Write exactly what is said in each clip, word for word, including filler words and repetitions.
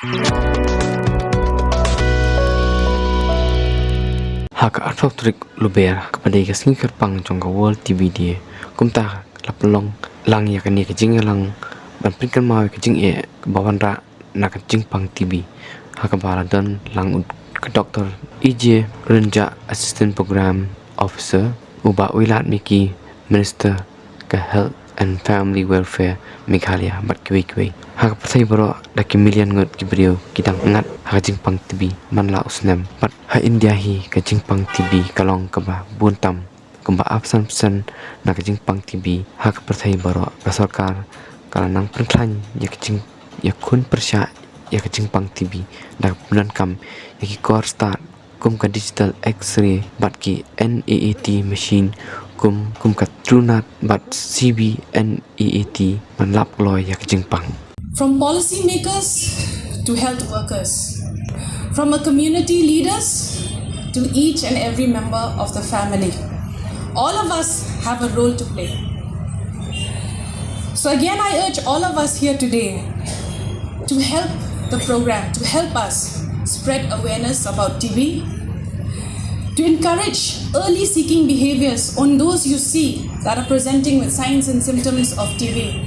Ha ka arphew tarik Lber, kaba dei ka sngi kyrpang jong ka World T B Day, kumta la pynlong lang ïa kane ka jingïalang ban pynkynmaw ïa ka jingeh kaba wanrah na ka jingpang T B, ha kaba la don lang u, ka Doktor E J Rynjah, Assistant Program Officer, u Bah Wailadmiki, Minister ka Health and Family Welfare Meghalaya, bad kiwei kiwei. Ha ka pyrthei baroh da ki million ngut ki briew ki dang ngat ha ka jingpang T B man la u snem. Bad ha India hi ka jingpang T B ka long kaba bun tam, kumba arphew san percent na ka jingpang T B ha ka pyrthei baroh. Ka sorkar ka la nang pynkhlaiñ ïa ka jing, ïakhun pyrshah ïa ka jingpang T B da kaba pyndonkam ïa ki kor stad kum ka digital X-ray bad ki NEAT machine, kum, kum ka TrueNat bad CBNEAT, ban lap kloi ïa ka jingpang. From policymakers to health workers, from a community leaders to each and every member of the family, all of us have a role to play. So again, I urge all of us here today to help the program, to help us spread awareness about T B, to encourage early seeking behaviors on those you see that are presenting with signs and symptoms of T B,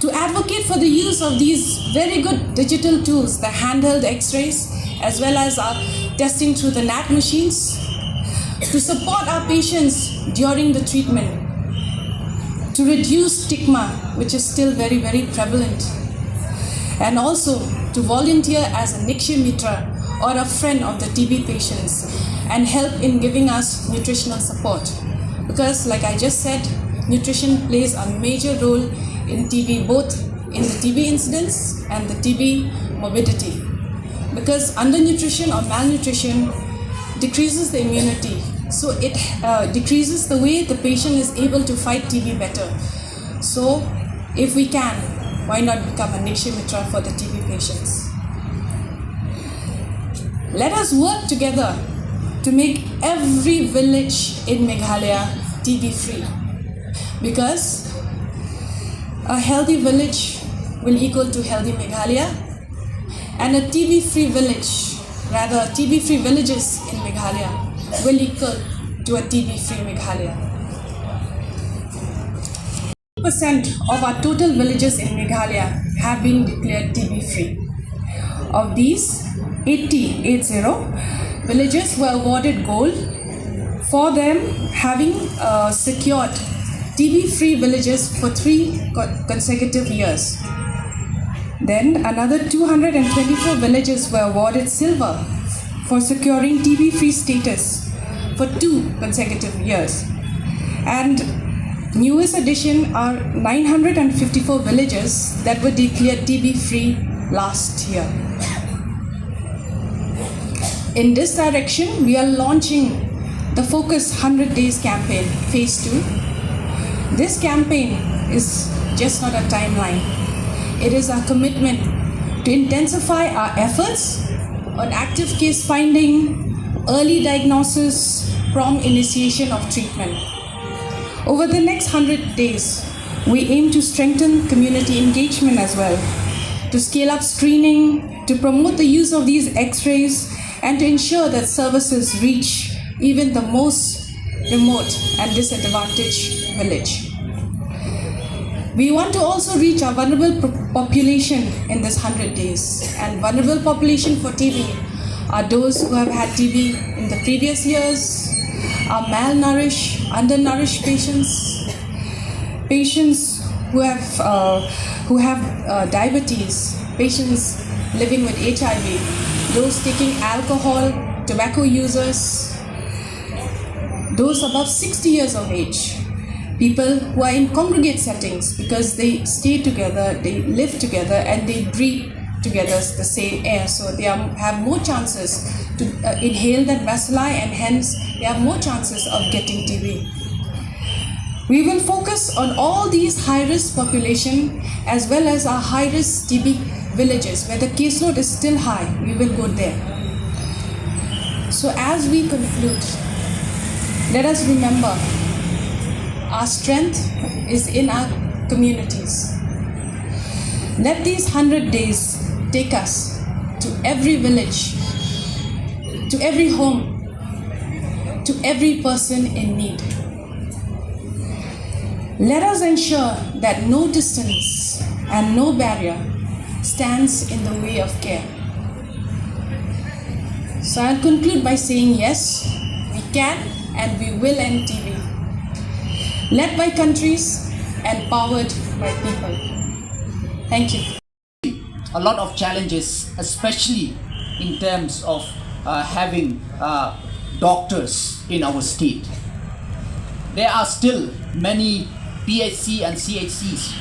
to advocate for the use of these very good digital tools, the handheld X-rays, as well as our testing through the NEAT machines, to support our patients during the treatment, to reduce stigma, which is still very, very prevalent, and also to volunteer as a Nikshay Mitra or a friend of the T B patients and help in giving us nutritional support. Because, like I just said, nutrition plays a major role in T B, both in the T B incidence and the T B morbidity. Because undernutrition or malnutrition decreases the immunity, so it uh, decreases the way the patient is able to fight T B better. So, if we can, why not become a Nikshay Mitra for the T B patients? Let us work together to make every village in Meghalaya T B free, because a healthy village will equal to healthy Meghalaya, and a T B free village, rather, T B free villages in Meghalaya will equal to a T B free Meghalaya. Percent of our total villages in Meghalaya have been declared T B free. Of these, eighty, eight zero, villages were awarded gold for them having uh, secured T B free villages for three co- consecutive years. Then another two hundred twenty-four villages were awarded silver for securing T B free status for two consecutive years. And newest addition are nine hundred fifty-four villages that were declared T B free last year. In this direction, we are launching the Focus one hundred Days campaign, phase two. This campaign is just not a timeline, it is our commitment to intensify our efforts on active case finding, early diagnosis, prompt initiation of treatment. Over the next one hundred days, we aim to strengthen community engagement as well, to scale up screening, to promote the use of these X rays, and to ensure that services reach even the most remote and disadvantaged village. We want to also reach our vulnerable p- population in this one hundred days. And vulnerable population for T B are those who have had T B in the previous years, are malnourished, undernourished patients, patients who have uh, who have uh, diabetes, patients living with H I V, those taking alcohol, tobacco users, those above sixty years of age, people who are in congregate settings because they stay together, they live together, and they breathe together the same air. So they are, have more chances to uh, inhale that bacilli, and hence they have more chances of getting T B. We will focus on all these high risk population as well as our high risk T B villages where the caseload is still high. We will go there. So, as we conclude, let us remember our strength is in our communities. Let these one hundred days take us to every village, to every home, to every person in need. Let us ensure that no distance and no barrier stands in the way of care. So I'll conclude by saying yes, we can and we will end T B. Led by countries and powered by people. Thank you. A lot of challenges, especially in terms of uh, having uh, doctors in our state. There are still many P H C and C H Cs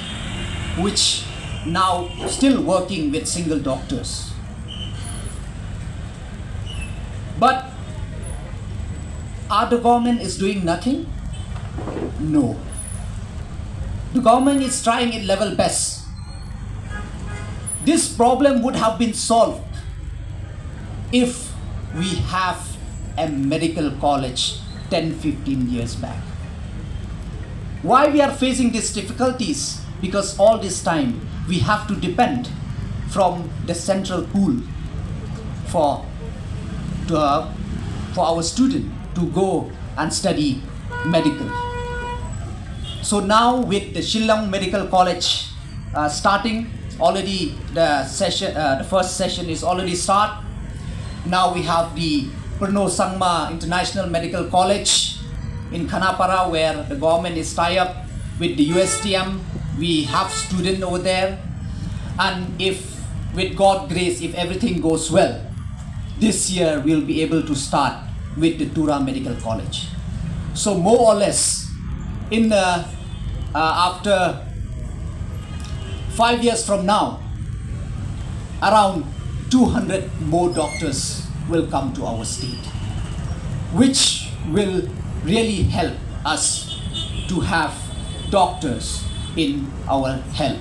which now still working with single doctors. But are the government is doing nothing? No. The government is trying its level best. This problem would have been solved if we have a medical college ten, fifteen years back. Why we are facing these difficulties? Because all this time we have to depend from the central pool for, to, uh, for our student to go and study medical. So now with the Shillong Medical College uh, starting, already the session, uh, the first session is already start. Now we have the Purno Sangma International Medical College in Khanapara, where the government is tie up with the U S T M. We have student over there, and if, with God grace, if everything goes well, this year we'll be able to start with the Tura Medical College. So more or less, in the uh, after five years from now, around two hundred more doctors will come to our state, which will really help us to have doctors in our health,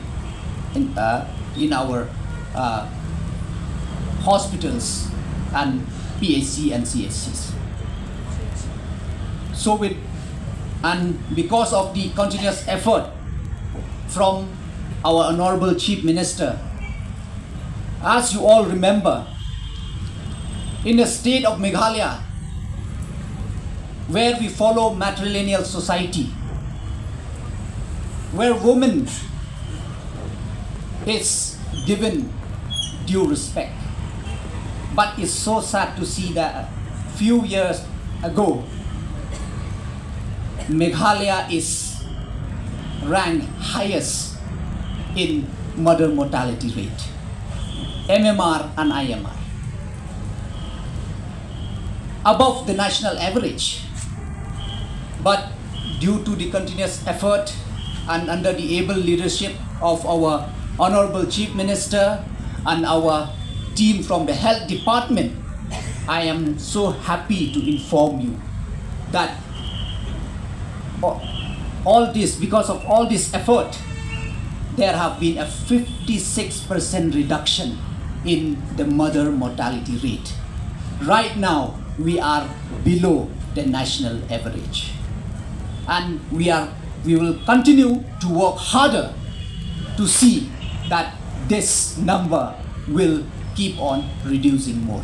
in, uh, in our uh, hospitals and P H C and C H Cs. So with, and because of the continuous effort from our Honorable Chief Minister, as you all remember, in the state of Meghalaya, where we follow matrilineal society, where women is given due respect. But it's so sad to see that few years ago, Meghalaya is ranked highest in mother mortality rate, M M R and I M R, above the national average. But due to the continuous effort and under the able leadership of our Honorable Chief Minister and our team from the Health Department, I am so happy to inform you that a-, all this, because of all this effort, there have been a fifty-six percent reduction in the mother mortality rate. Right now, we are below the national average. And we are, we will continue to work harder to see that this number will keep on reducing more.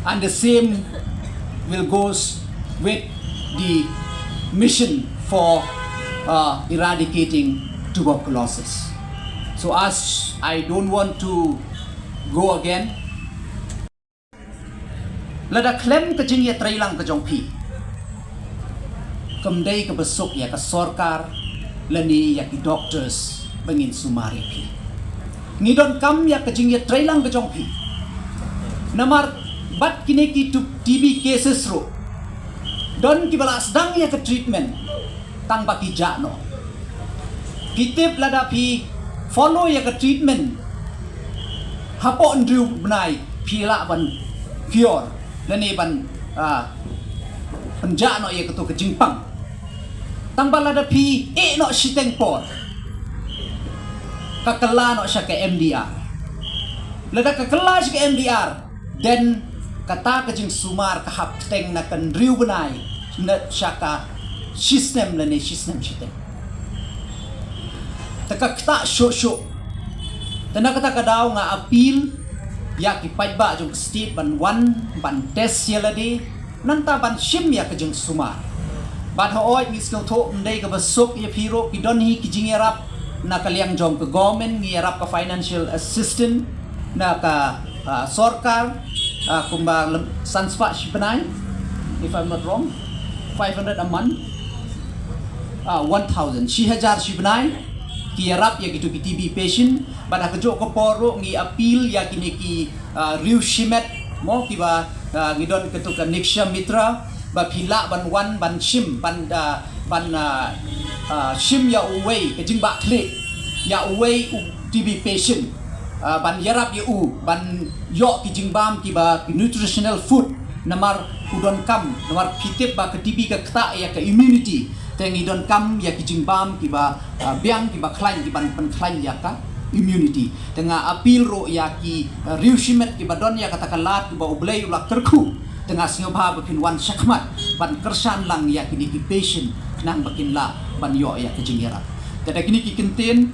And the same will goes with the mission for uh, eradicating tuberculosis. So as I don't want to go again, lada khlem ka jingïatreilang ka jong phi, kam dei kaba suk ïa ka sorkar lane ïa ki doctors ba ngin sumar ïa phi. Ngi donkam ïa ka jingïatreilang ka jong phi. Namar bad kine ki tu-, T B cases ruh, don kiba la sdang ïa ka treatment, tang ba ki jah noh. Ki tip lada phi follow ïa ka treatment hapoh hynriew bnai, phi lah ban cure lane ban, ah, pynjah noh ïa kato ka jingpang. Tang ba lada phi ïeh noh shiteng por, ka kylla noh sha ka M D R. Lada ka kylla sha ka M D R, then kata ka jingsumar ka hap kyrteng na ka hynriew bnai, na sha ka shisnem lane shisnem shiteng. Te ka ktah shuh shuh Te na kata ka daw nga appeal ïa ki paidbah jong ka state ban wan ban test ïa lade, nangta ban shim ïa ka jingsumar. Bad hooid, ngi sngewthuh ym dei kaba suk ïa phi ruh, ki don hi ki jingïarap na ka liang jong ka government, ngi ïarap ka financial assistance na ka, ah, sorkar, ah, kumba lem-, san spah shi bnai, if I'm not wrong, five hundred a month, ah, one thousand, shi hajar shi bnai, ki ïarap ïa kitu ki T B patient. Bad ha kajuh ka por ruh ngi appeal ïa kine ki, ah, riew shimet mo, kiba, ah, ngi don katu ka Nikshay Mitra, ba phi lah ban wan ban shim, ban, ah, ban, ah, ah, shim ïa uwei ka jingbakla, ïa uwei u T B patient, ah, ban ïarap ïa u ban ïoh ki jingbam kiba ki nutritional food, namar u donkam, namar phi tip ba ka T B ka ktah ïa ka immunity. Te ngi donkam ïa ki jingbam kiba, ah, biang, kiba khlaiñ, kiban pynkhlaiñ ïa ka immunity. Te nga appeal ruh ïa ki, ah, riew shimet kiba don ïa kata ka lad kiba U Blei u la kyrkhu. Te nga sngewbha ba phin wan shakhmat ban kyrshan lang ïa kine ki patient khnang ba kin lah ban ïoh ïa ka jingïarap. Te da kine ki kyntien